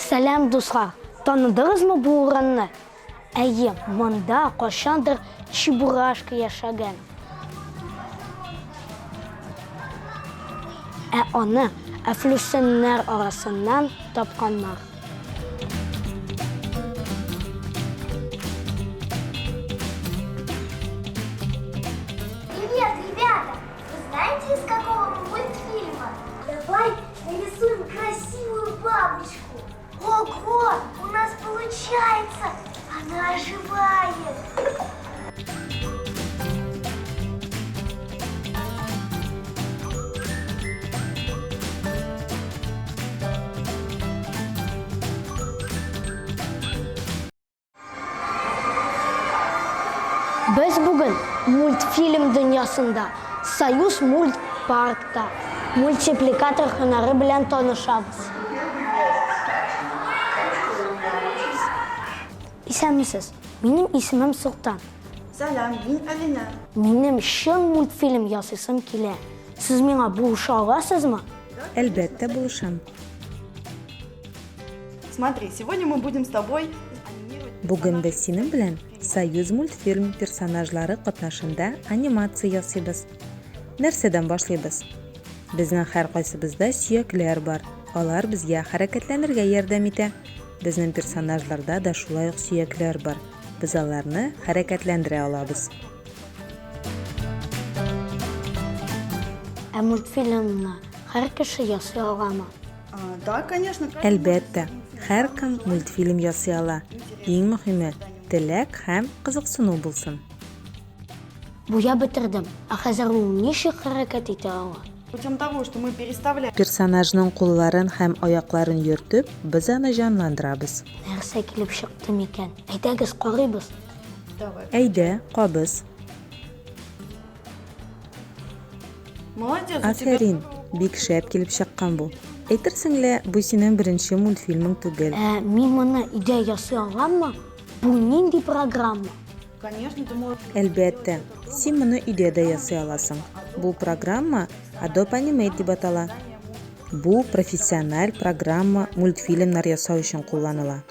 Сәлам, дуслар! Таныдыгызмы бу урынны? Әйе, монда кайчандыр Чебурашка яшәгән. Ә аны әфлүсеннәр арасыннан тапканнар. Привет, ребята! Вы знаете, из какого мультфильма? Давай нарисуем красивую бабочку. Ого, у нас получается! Она оживает! Без бүген мультфильм дөньясында, Союз мультпаркта мультипликатор һөнәре белән танышабыз. Исәнмесез, минем исемем Солтан. Сәлам, мин Алинә. Минем чын мультфильм ясыйсым килә. Сез миңа булыша аласызмы? Әлбәттә, булышам. Смотри, сегодня мы будем с тобой Бүген без синең белән Союз мультфильм персонажлары катнашында анимация ясыйбыз. Нәрсәдән башлыйбыз? Безнең һәркайсыбызда сөякләр бар. Алар безгә хәрәкәтләнергә ярдәм итә. Безнең персонажларда да шулай ук сөякләр бар. Без аларны хәрәкәтләндерә алабыз. Ә мультфильмны һәр кеше ясый аламы? Да, конечно. Әлбәттә, һәркем мультфильм ясый ала. Иң мөһиме, теләк һәм кызыксыну булсын. Буяп бетердем, ә хәзер ул ничек хәрәкәт итә ала? Путем того, что мы переставляем. Персонажның кулларын һәм аякларын йөртеп, без аны җанландырабыз. Нәрсә килеп чыкты микән? Әйдәгез, карыйбыз. Давай. Әйдә, кабыз. Молодец, у тебя Афәрин, бик шәп килеп чыккан бу. Әйтерсең лә, бу синең беренче мультфильмың түгел. Ә мин моны өйдә ясый аламмы? Бу нинди программа? Конечно, ты можешь. Әлбәттә, син моны өйдә дә ясый аласың. Бу программа Adobe Animate дип атала. Бу профессиональ программа мультфильмнар ясау өчен кулланыла.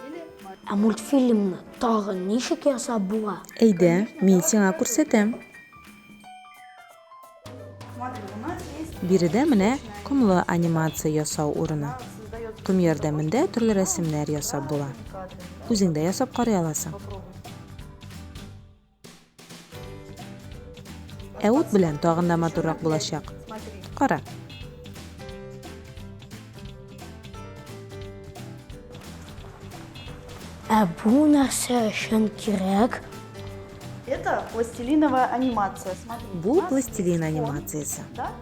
Ә мультфильмны тагын ничек ясап була? Әйдә, мин сиңа күрсәтәм. Биредә менә комлы анимация ясау урыны. Ком ярдәмендә төрле рәсемнәр ясап була. Үзең дә ясап карый аласың. Ә ут белән тагын да матуррак булачак. Кара. Ә бу нәрсә өчен кирәк? Это пластилиновая анимация. Смотри. Бу пластилин анимациясе. Да?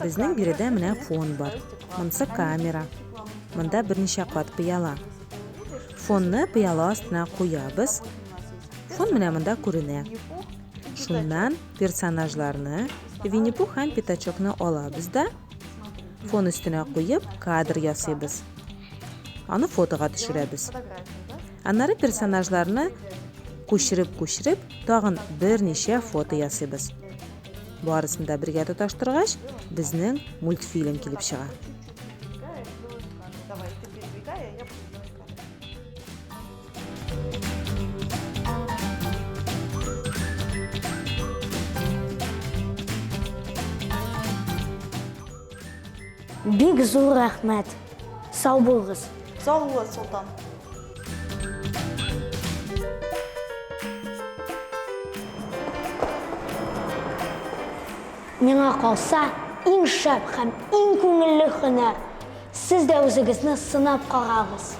Безнең биредә менә фон бар. Монысы камера. Монда берничә кат пыяла. Фонны пыяла астына куябыз. Фон менә монда күренә. Шуннан персонажларны, Винни-Пух һәм Пятачокны алабыз да, фон өстенә куеп, кадр ясыйбыз. Аны фотога төшерәбез. Аннары персонажларны күчереп-күчереп, тагын берничә фото ясыйбыз. Барысын да бергә тоташтыргач, безнең мультфильм килеп чыга. Бик зур рәхмәт. Сау булыгыз. Сау бул, Солтан. Миңа калса, иң шәп һәм иң күңелле һөнәр. Сез дә үзегезне сынап карагыз.